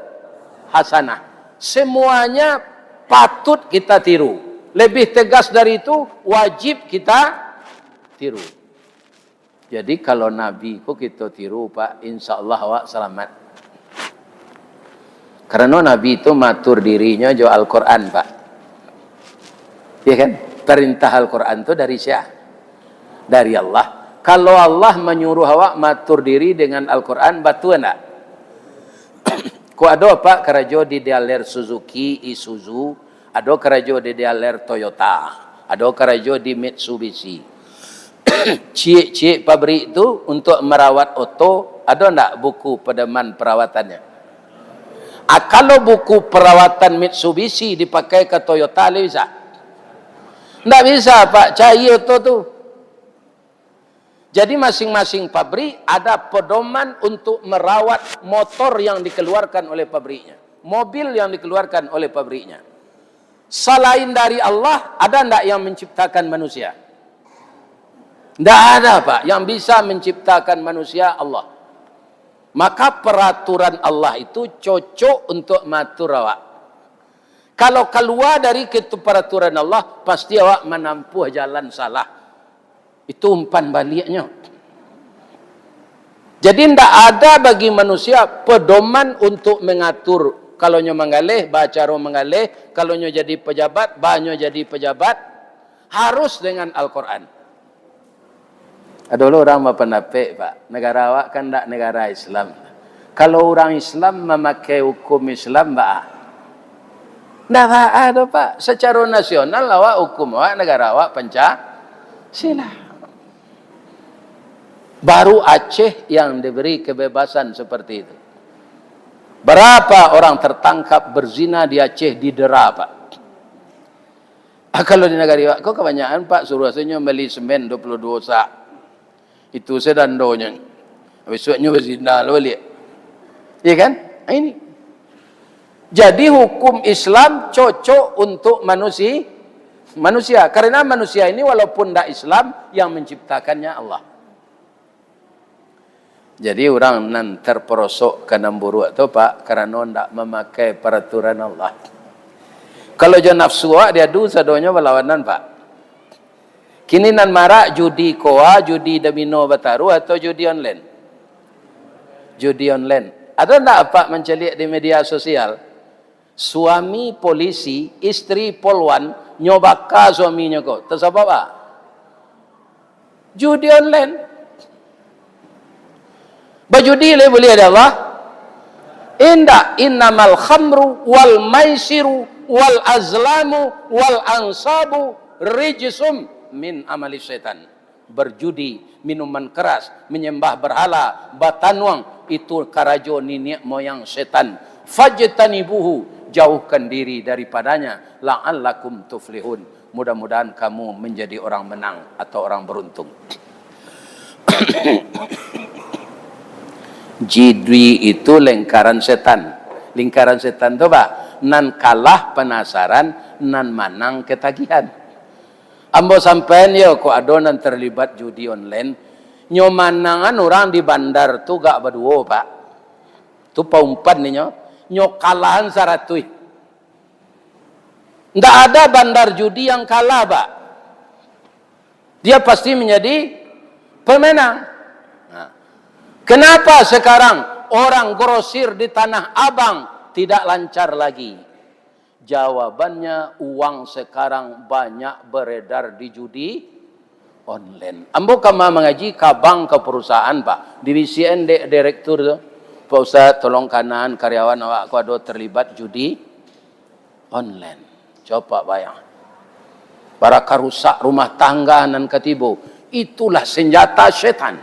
hasanah. Semuanya patut kita tiru. Lebih tegas dari itu, wajib kita tiru. Jadi, kalau Nabi ko kito tiru, Pak, insya Allah awak salamat. Karano Nabi tu maatur dirinyo jo Al-Quran, Pak. Iya kan? Perintah Al-Quran tu dari sia? Dari Allah. Kalau Allah manyuruah awak maatur diri dengan Al-Quran, batua ndak? Ko ado, Pak, karajo di dealer Suzuki, Isuzu, ado karajo di dealer Toyota, ado karajo di Mitsubishi. Ciek-ciek pabrik tu untuk merawat oto, ado ndak buku pedoman perawatannyo? Ah, kalau buku perawatan Mitsubishi dipakai ka Toyota, lai bisa? Ndak bisa, Pak, cayia oto tu. Jadi, masing-masing pabrik ada pedoman untuk merawat motor yang dikeluarkan oleh pabriknya, mobil yang dikeluarkan oleh pabriknya. Salain dari Allah, ada ndak yang menciptakan manusia? Ndak ada, Pak. Yang bisa menciptakan manusia, Allah. Maka, peraturan Allah itu cocok untuk maatur awak. Kalau kalua dari kitu-, peraturan Allah, pasti awak manampuah jalan salah. Itu umpan baliaknyo. Jadi, ndak ada bagi manusia pedoman untuk mengatur. Kalau nyo manggaleh, bacaro manggaleh. Kalau nyo jadi pejabat, banyo jadi pejabat. Harus dengan Al-Quran. Ado lo urang bapandapek, Pak, negara awak kan ndak negara Islam. Kalau urang Islam mamakai hukum Islam, baa? Ndak baa doh, Pak. Secara nasional awak hukum awak, negara awak Pancasila. Baru Aceh yang diberi kebebasan seperti itu. Berapa orang tertangkap berzina di Aceh, didera, Pak? Ah, kalau di nagari awak ko, kabanyakan, Pak, suruah sajo bali semen dua puluh dua sak. Itu sadandonyo. Bisuaknyo bazina lo baliak. Iya kan? Ah, ini. Jadi, hukum Islam cocok untuk manusi-, manusia. Karena manusia ini walaupun ndak Islam, yang menciptakannya Allah. Jadi, urang nan terperosok ka nan buruak tu, Pak, karano ndak mamakai peraturan Allah. Kalau jo nafsu awak diadu, sadonyo balawanan, Pak. Kini nan marak judi koa, judi domino bataruah, atau judi online? Judi online. Ado ndak Apak mancaliak di media sosial? Suami polisi, istri polwan, nyo baka suaminyo ko. Tasabab a? Judi online. Bajudi lai buliah dek Allah? Indak. "Innamal khamru wal maisiru wal azlamu wal ansabu rijsum min amali syaitan." Berjudi, minuman keras, menyembah berhala, batanuang, itu karajo niniak moyang setan. "Fajtanibuhu," jauhkan diri daripadanya, "la'allakum tuflihun." Mudah-mudahan kamu menjadi orang menang atau orang beruntung. Judi itu lingkaran setan. Lingkaran setan tu, Pak, nan kalah penasaran, nan manang ketagihan. Ambo sampaian yo, kok ado nan terlibat judi online, nyo manangan urang di bandar tu gak baduo, Pak. Tu paumpan ninyo, nyo kalahan saratuih. Ndak ada bandar judi yang kalah, Pak. Dia pasti menjadi pemenang. Nah, kenapa sekarang orang grosir di Tanah Abang tidak lancar lagi? Jawabannya, uang sekarang banyak beredar di judi online. Ambo kama mangaji ka bank, ka perusahaan, Pak. Di-, bisiakan dek direktur tu, "Pak Ustaz, tolong kanaan karyawan awak ko ado terlibat judi online." Coba bayang. Bara ka rusak rumah tangga nan ka tibo. Itulah senjata setan.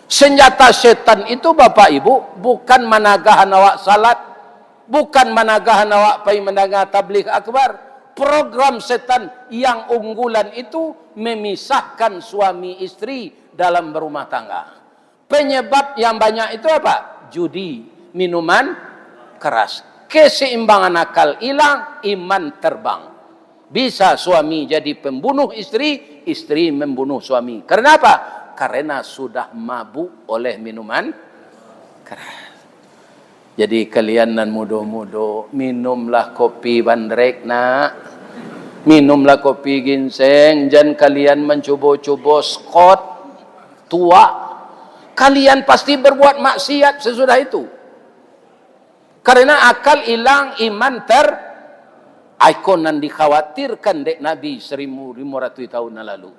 Senjata setan itu, Bapak Ibu, bukan managahan awak salat, bukan managahan awak pai mandanga tabligh akbar. Program setan yang unggulan itu memisahkan suami istri dalam berumah tangga. Penyebab yang banyak itu apa? Judi, minuman keras. Keseimbangan akal hilang, iman terbang. Bisa suami jadi pembunuh istri, istri membunuh suami. Karena apa? Karena sudah mabuk oleh minuman keras. Jadi kalian nan mudo-mudo, minumlah kopi bandrek, nak. Minumlah kopi ginseng, jan kalian mancubo-cubo Scott tua. Kalian pasti berbuat maksiat sesudah itu. Karena akal ilang, iman ter-, iko nan dikhawatirkan dek Nabi seribu limo ratus tahun nan lalu.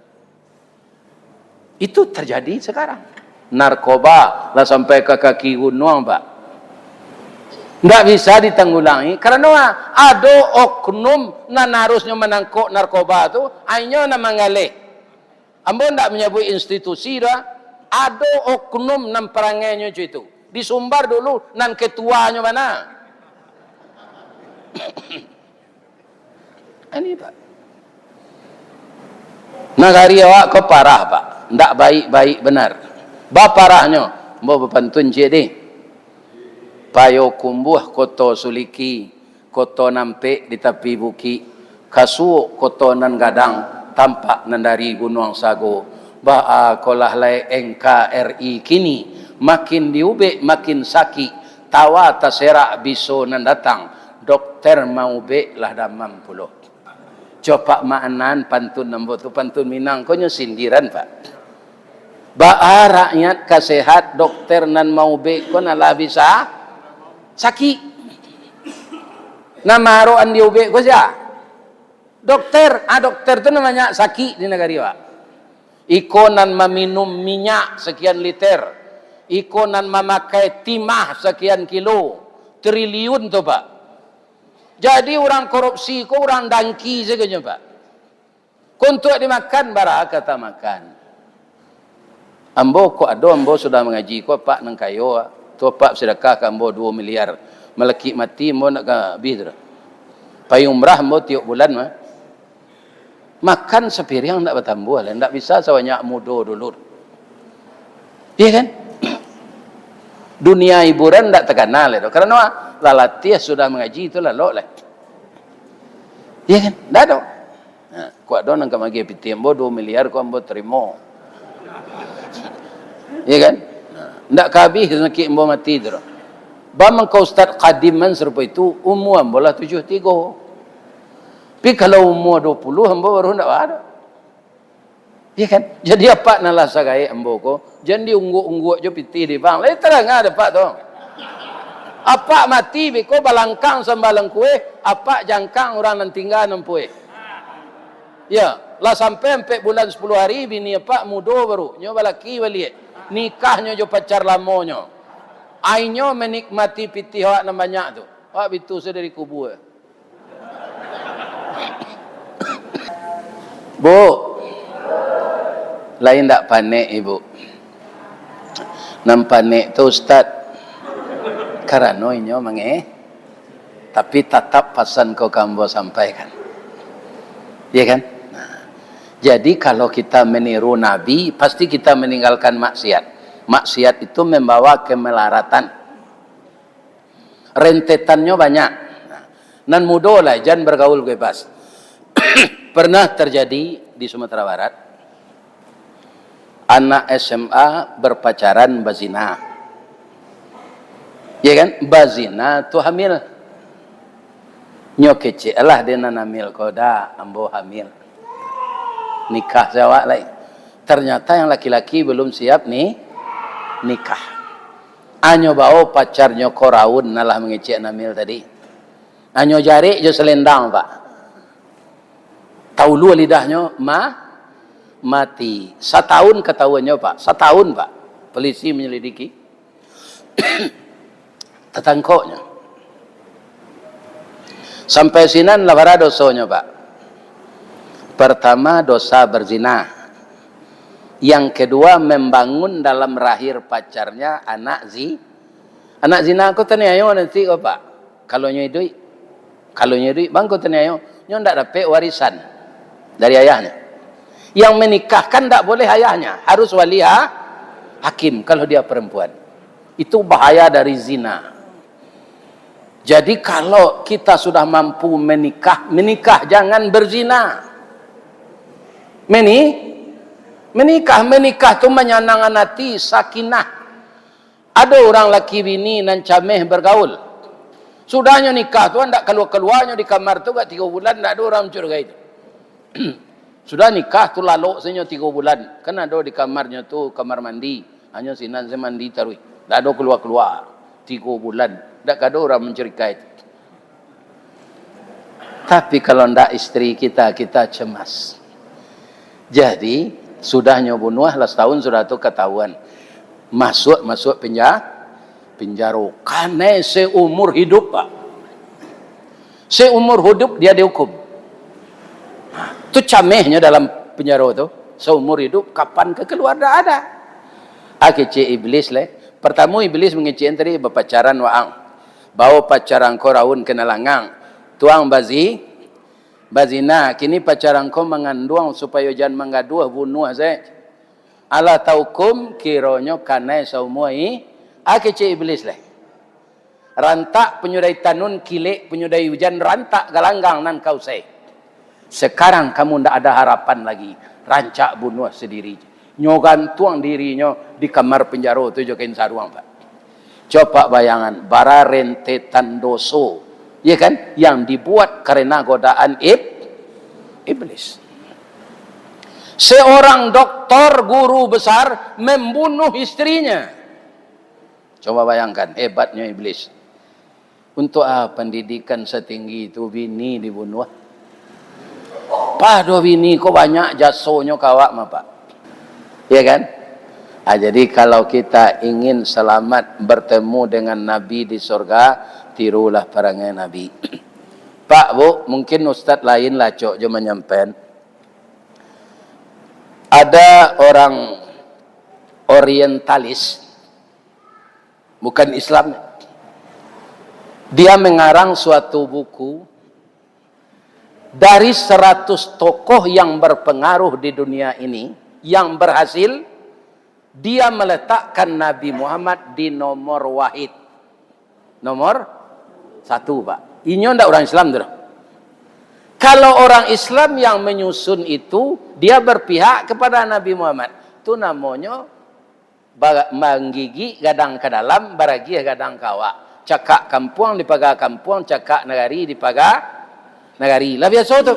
Itu terjadi sekarang. Narkoba lah sampai ka kaki gunuang, Pak. Ndak bisa ditanggulangi, karano ado oknum nan harusnyo manangkok narkoba tu, inyo nan manggaleh. Ambo ndak manyabuik institusi doh, ado oknum nan parangainyo cam itu. Di Sumbar dulu nan ketuanyo bana. Ini, Pak. Nagari awak ko parah, Pak. Ndak baik-baik benar. Baparahnyo, ambo bapantun ciek deh. Payokumbuah Koto Suliki, koto nampek di tapi bukik, kasuok koto nan gadang, tampak nan dari Gunuang Sago. Baa ko lah lai N K R I kini, makin diubek makin sakik, tawa taserak biso nan datang, dokter maubek lah damam pulo. Copak ma-anan pantun ambo tu, pantun Minang ko nyo sindiran, Pak. Baa rakyat ka sehat, dokter nan maubek ko nan lah bisa sakik. Nan maroan diubek ko sia? Dokter. Ah, dokter tu nan banyak sakik di nagari awak. Iko nan maminum minyak sakian liter. Iko nan mamakai timah sakian kilo. Triliun tu, Pak. Jadi, urang korupsi ko urang dangki sajo nyo, Pak. Ko untuak dimakan, bara ka tamakan. Ambo kok ado, ambo sudah mangaji ko, Apak nan kayo, tu Apak sadakah ka ambo duo miliar. Malakik mati ambo ndak ka abih tu doh. Pai umrah ambo tiok bulan mah. Makan sapiriang ndak batambuah lai, ndak bisa sabanyak mudo dulu. Iya kan? Dunia hiburan ndak takana lai doh. Karano lah latiah sudah mangaji tu lalok lai. Iya kan? Ndak ado. Nah, kok ado nan ka magiah pitih ambo duo miliar ko ambo tarimo. Iya kan? Nah, ndak ka abih sakik ambo mati tu doh. Ba mangko Ustaz Kadiman sarupo itu, umua ambo lah tujuah tigo. Tapi kalau umua duo puluah, ambo baru ndak ba doh. Iya kan? Jadi, Apak nan lah sagaek ambo ko, jan diungguak-ungguak jo pitih di bank. Lai tarang ado, Pak, tu. Apak mati beko balangkang sambalang kueh, Apak jangkang urang nan tingga nan pueh. Ya, lah sampai ampek bulan sapuluah hari, bini Apak mudo baru, nyo balaki baliak. Nikahnyo jo pacar lamonyo. Ai nyo manikmati pitih awak nan banyak tu. Awak bitu sadari kubua. Bu, lai ndak panek, Ibu? Nan panek tu Ustaz, karano inyo mange-, tapi tatap pasan ko ka ambo sampaikan. Iya kan? Nah, jadi kalau kita meniru Nabi, pasti kita meninggalkan maksiat. Maksiat itu membawa kemelaratan. Rentetannyo banyak. Nan mudo lah, jan bagaul bebas. Pernah terjadi di Sumatera Barat, anak S M A berpacaran bazina. Ya kan? Bazina tu hamil. Nyo kecek lah dek nan hamil ko, "Da, ambo hamil. Nikah se awak lai." Ternyata yang laki-laki belum siap ni nikah. Anyo bao pacarnyo ko raun, nan lah mangecek nan hamil tadi. Anyo jarek jo selendang, Pak. Taulua lidahnyo, ma-, mati. Satahun katauannyo, Pak. Satahun, Pak. Polisi menyelidiki. Tatangkoknyo. Sampai sinan lah bara dosonyo, Pak. Pertama, dosa berzina. Yang kedua, membangun dalam rahir pacarnya anak zi-, anak zina ko taniayo nanti ko, Pak. Kalau nyo iduik, kalau nyo iduik, bangko taniayo, nyo ndak dapek warisan dari ayahnyo. Yang menikahkan ndak boleh ayahnya, harus wali ha-, hakim kalau dia perempuan. Itu bahaya dari zina. Jadi, kalau kita sudah mampu menikah, menikah, jangan berzina. Meni-, menikah, menikah tu manyanangkan hati, sakinah. Ado urang laki bini nan cameh bagaul. Sudahnyo nikah tu, ndak kalua-kalua nyo di kamar tu, agak tigo bulan, ndak ado urang mancurigai tu. Sudah nikah tu, lalok sajo tigo bulan. Kan ado di kamarnyo tu, kamar mandi. Hanyo sinan sajo mandi taruih. Ndak ado kalua-kalua. Tigo bulan. Ndak ado urang mancurigai tu. Tapi kalau ndak istri kita, kita cemas. Jadi, sudahnyo bunuah lah, satahun sudah tu katahuan. Masuak, masuak penja-, penjaro. Kanai seumur hidup, Pak. Seumur hidup dia dihukum. Tu camehnyo dalam penjaro tu. Seumur hidup, kapan ka kaluar, ndak ada. Ah, kecek Iblis leh. Pertamo Iblis mangecekan tadi bapacaran waang. Bao pacaran ko raun ka nan langang. Tuang bazi-, bazina. Kini pacaran ko manganduang supayo jan manggaduah, bunuah sajo. Alah taukum, kironyo kanai saumua i-, ah, kecek Iblis leh. Rantak panyudahi tanun, kilek panyudahi ujan, rantak galanggang nan ka usai. Sekarang kamu ndak ada harapan lagi, rancak bunuah sendiri. Nyo gantuang dirinyo di kamar penjaro tu jo kain saruang, Pak. Coba bayangan, bara rentetan doso, ya kan, yang dibuat karena godaan ib-, iblis. Seorang doktor, guru besar, membunuh istrinya. Coba bayangkan, hebatnya iblis. Untuk ah, pendidikan setinggi itu, bini dibunuh? Pado bini ko banyak jasonyo ka awak mah, Pak. Ya kan? Ah, jadi kalau kita ingin selamat bertemu dengan Nabi di sorga, tirulah parangai Nabi. Pak, Bu, mungkin ustaz lain lah acok jo manyampaikan. Ada orang orientalis, bukan Islam. Dia mengarang suatu buku, dari seratus tokoh yang berpengaruh di dunia ini, yang berhasil, dia meletakkan Nabi Muhammad di nomor wahid. Nomor satu, Pak. Inyo ndak orang Islam tu doh. Kalau orang Islam yang menyusun itu, dia berpihak kepada Nabi Muhammad. Tu namonyo ba-, manggigik gadang ka dalam, baragiah gadang ka awak. Cakak kampuang dipaga kampuang, cakak nagari dipaga nagari. Lah biaso tu.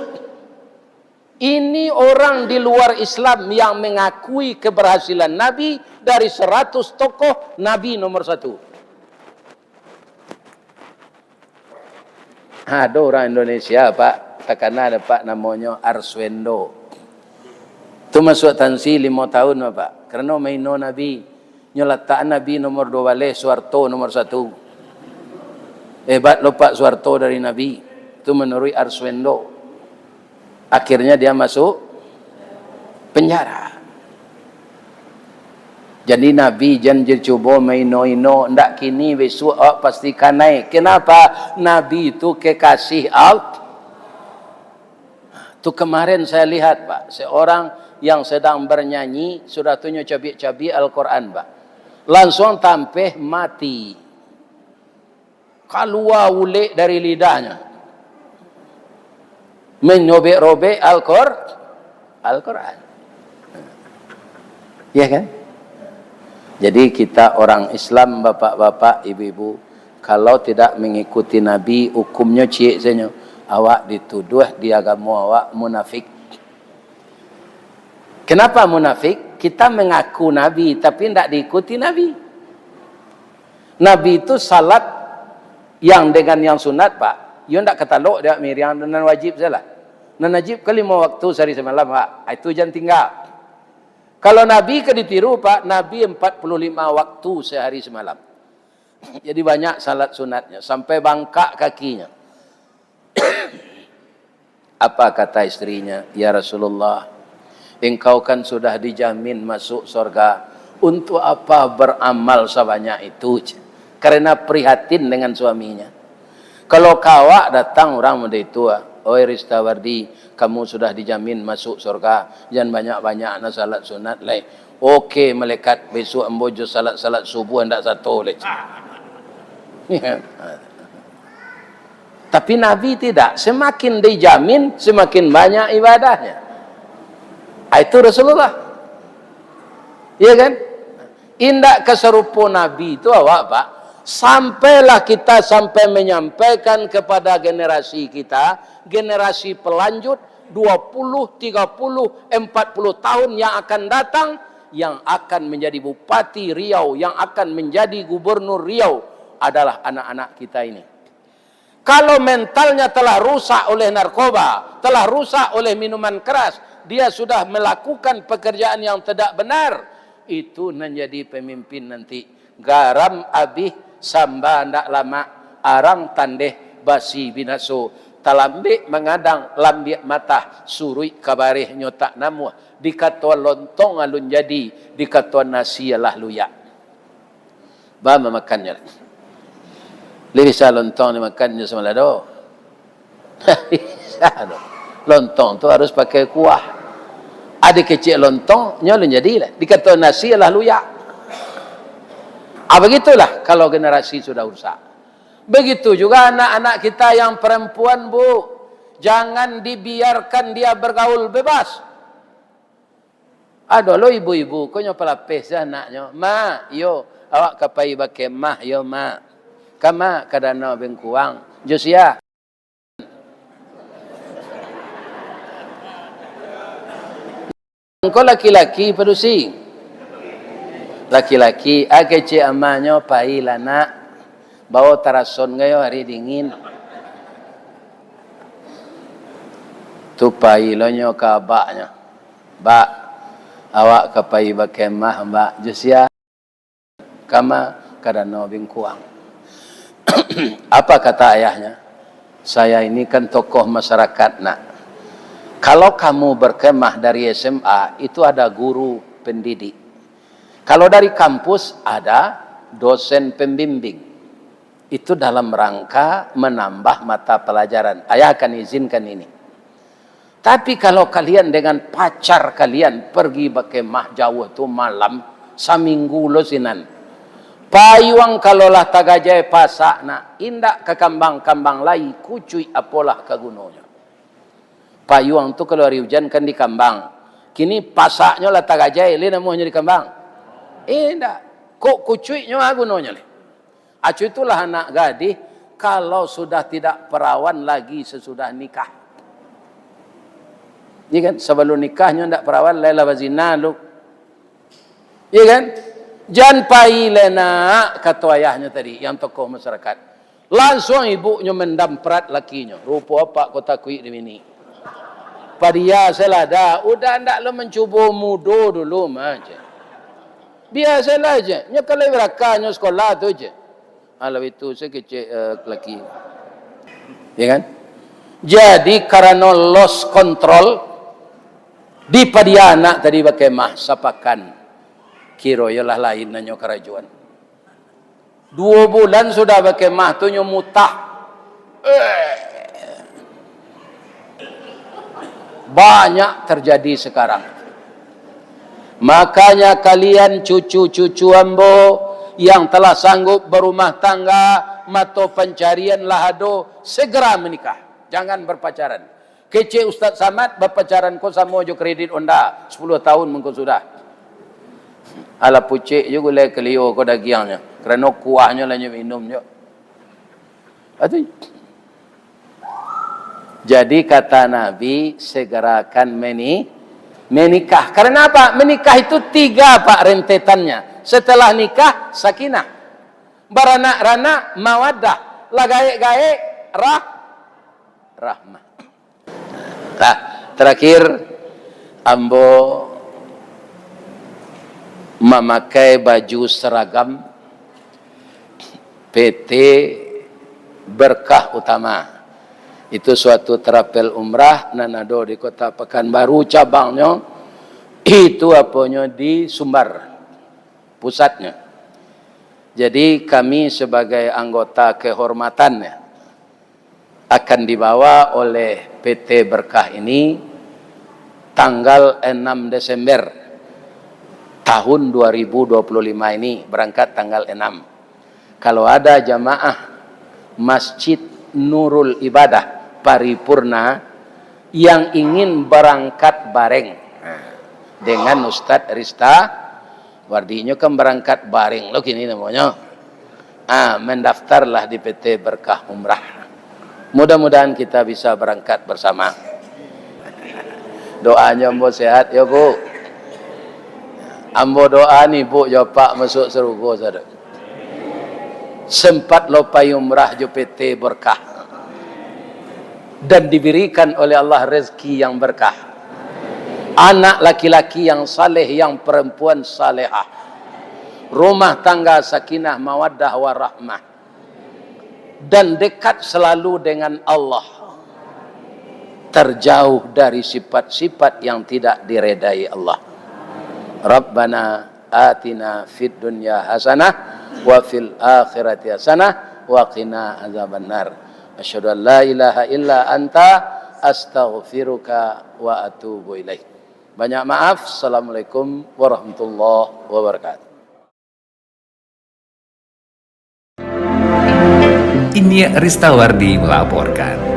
Ini orang di luar Islam yang mengakui keberhasilan Nabi, dari seratus tokoh, Nabi nomor satu. Ado urang Indonesia, Pak, takana dek Apak, namonyo Arswendo. Tu masuak tansi limo tahun, Pak, karano maino Nabi. Nyo latak Nabi nomor duo baleh, Soeharto nomor satu. Hebat lo, Pak, Soeharto dari Nabi. Tu manuruik Arswendo. Akhirnya dia masuk penjara. Jadi Nabi jan je cubo maino-ino, ndak kini, besuak awak pasti kanai. Kenapa? Nabi itu kekasih Allah. Tu kemarin saya lihat, Pak, seorang yang sedang bernyanyi, sudah tu nyo cabiak-cabiak Al-Quran, Pak. Langsung tampeh mati. Kalua ulek dari lidahnyo. Menyobek-robek Al-Qur-, Al-Quran. Ya kan? Jadi kita orang Islam, bapak-bapak, ibu-ibu, kalau tidak mengikuti Nabi, hukumnyo ciek sajo. Awak dituduah di agamo awak munafik. Kenapa munafik? Kita mengaku Nabi, tapi ndak diikuti Nabi. Nabi itu salat yang dengan yang sunat, Pak. Yo ndak katalok dek miriang nan wajib sajolah. Nan wajib kan limo waktu sahari samalam, Pak. Itu jan tingga. Kalau Nabi ka ditiru, Pak, Nabi empat puluh lima waktu sahari samalam. Jadi banyak salat sunatnya, sampai bangkak kakinya. Apa kata istrinya, "Ya Rasulullah, engkau kan sudah dijamin masuk sorga, untuk apa beramal sabanyak itu?" Karena prihatin dengan suaminya. Kalau ka awak datang urang model itu, ah, "Oi Ristawardi, kamu sudah dijamin masuk sorga, jan banyak-banyak na salat sunat lai." "Oke, malaikat, besok ambo jo salat-salat subuh andak sato lai." Tapi Nabi tidak, semakin dijamin, semakin banyak ibadahnya. Ah, itu Rasulullah. Iya kan? Indak ka sarupo Nabi tu awak, Pak. Sampailah kita sampai menyampaikan kepada generasi kita, generasi pelanjut dua puluh, tiga puluh, empat puluh tahun yang akan datang, yang akan menjadi bupati Riau, yang akan menjadi gubernur Riau adalah anak-anak kita ini. Kalau mentalnya telah rusak oleh narkoba, telah rusak oleh minuman keras, dia sudah melakukan pekerjaan yang tidak benar, itu nan jadi pemimpin nanti. Garam abih, samba ndak lamak, arang tandeh, basi binaso, talambek mangadang, lambiak matah, suruik ka bareh nyo tak namuah, dikatoan lontong alun jadi, dikatoan nasi alah luyak. Ba mamakannyo. Lai bisa lontong dimakan jo samalado? Bisa doh. Lontong tu harus pakai kuah. Ado kecek lontong, nyo alun jadi lah. Dikatoan nasi alah luyak. Ah, begitulah kalau generasi sudah rusak. Begitu juga anak-anak kita yang perempuan, Bu. Jangan dibiarkan dia bergaul bebas. Ado lo ibu-ibu ko nyo palapeh se anaknyo, "Mak, yo, awak ka pai bakemah yo, Mak. Ka, Mak, ka Danau Bengkuang." Jo sia? Engko laki-laki padusi. Laki-laki, a kecek amanyo, "Pailah, Nak. Bao tarason gayo ari dingin." Tu pai lo nyo ka abaknyo. "Bak, awak ka pai bakemah, Bak." "Jo sia?" "Ka ma?" "Ka Danau Bengkuang." Apa kata ayahnya? "Saya ini kan tokoh masyarakat, Nak. Kalau kamu berkemah dari S M A, itu ada guru pendidik. Kalau dari kampus, ada dosen pembimbing. Itu dalam rangka menambah mata pelajaran. Ayah akan izinkan ini. Tapi kalau kalian dengan pacar kalian pergi bakemah jauh tu malam, saminggu lo sinan. Payuang kalau lah tagajai pasak, Nak, indak ka kambang-kambang lai, kucuik apolah ka gunonyo." Payuang tu kalau ari ujan kan dikambang. Kini pasaknyo lah tagajai, lai namuahnyo dikambang? Indak. Kok kucuiknyo a gunonyo lai? Acu itulah anak gadih, kalau sudah tidak perawan lagi sesudah nikah. Iya kan? Sabalun nikah nyo ndak perawan, lai lah bazina lu. Iya kan? "Jan pai lai, Nak," kato ayahnyo tadi, yang tokoh masyarakat. Lansuang ibuknyo mandamprat lakinyo. Rupo apak ko takuik di bini. Padia salah dah, udah ndak lo mancubo mudo dulu mah, ceh. Biasalah, ceh. Nyo kalau barakanyo sekolah tu, ceh. Alah itu, saya kecek, eh, laki. Ya kan? Jadi, karano lost control, dipadia anak tadi bakemah sapakan. Kiro iyolah lain nanyo karajoan. Duo bulan sudah bakemah tu nyo mutah. Eh. Banyak terjadi sekarang. Makanya kalian cucu-cucu ambo yang telah sanggup berumah tangga, mato pancarian lah ado, segera menikah. Jangan berpacaran. Kecek Ustaz Samad, bapacaran ko samo jo kredit Honda, sepuluh tahun mangko sudah. Alah pucek jo gulai kalio ko dagiangnyo, karano kuahnyo lah nyo minum jo. Atu. Jadi kata Nabi, segerakan meni-, menikah. Karena apa? Menikah itu tiga, Pak, rentetannya. Setelah nikah, sakinah. Baranak-ranak, mawaddah. Lah gaek-gaek, rah-, rahmah. Nah, terakhir, ambo mamakai baju seragam P T Berkah Utama. Itu suatu travel umrah nan ado di Kota Pekanbaru, cabangnyo itu aponyo di Sumbar, pusatnyo. Jadi, kami sebagai anggota kehormatannya akan dibawa oleh P T Berkah ini tanggal enam Desember tahun dua ribu dua puluh lima ini, berangkat tanggal enam. Kalau ada jamaah Masjid Nurul Ibadah Paripurna yang ingin berangkat bareng, nah, dengan Ustadz Rista, Wardinyo kan barangkat bareng lo kini namonyo. Ah, mendaftarlah di P T Berkah Umrah. Mudah-mudahan kita bisa berangkat bersama. Doanyo ambo sehat yo, Bu. Ambo doa ni, Bu, yo Pak masuk sarugo sado. Sempat lo pai umrah jo P T Berkah. Dan diberikan oleh Allah rezeki yang berkah. Anak laki-laki yang saleh, yang perempuan salehah. Rumah tangga sakinah, mawaddah, warahmah. Dan dekat selalu dengan Allah. Terjauh dari sifat-sifat yang tidak diredai Allah. Rabbana atina fid dunya hasanah wa fil akhirati hasanah wa qina azabannar. Asyhadu an la ilaha illa anta, astaghfiruka wa atubu ilaik. Banyak maaf. Assalamualaikum warahmatullahi wabarakatuh. Ini Ristawardi melaporkan.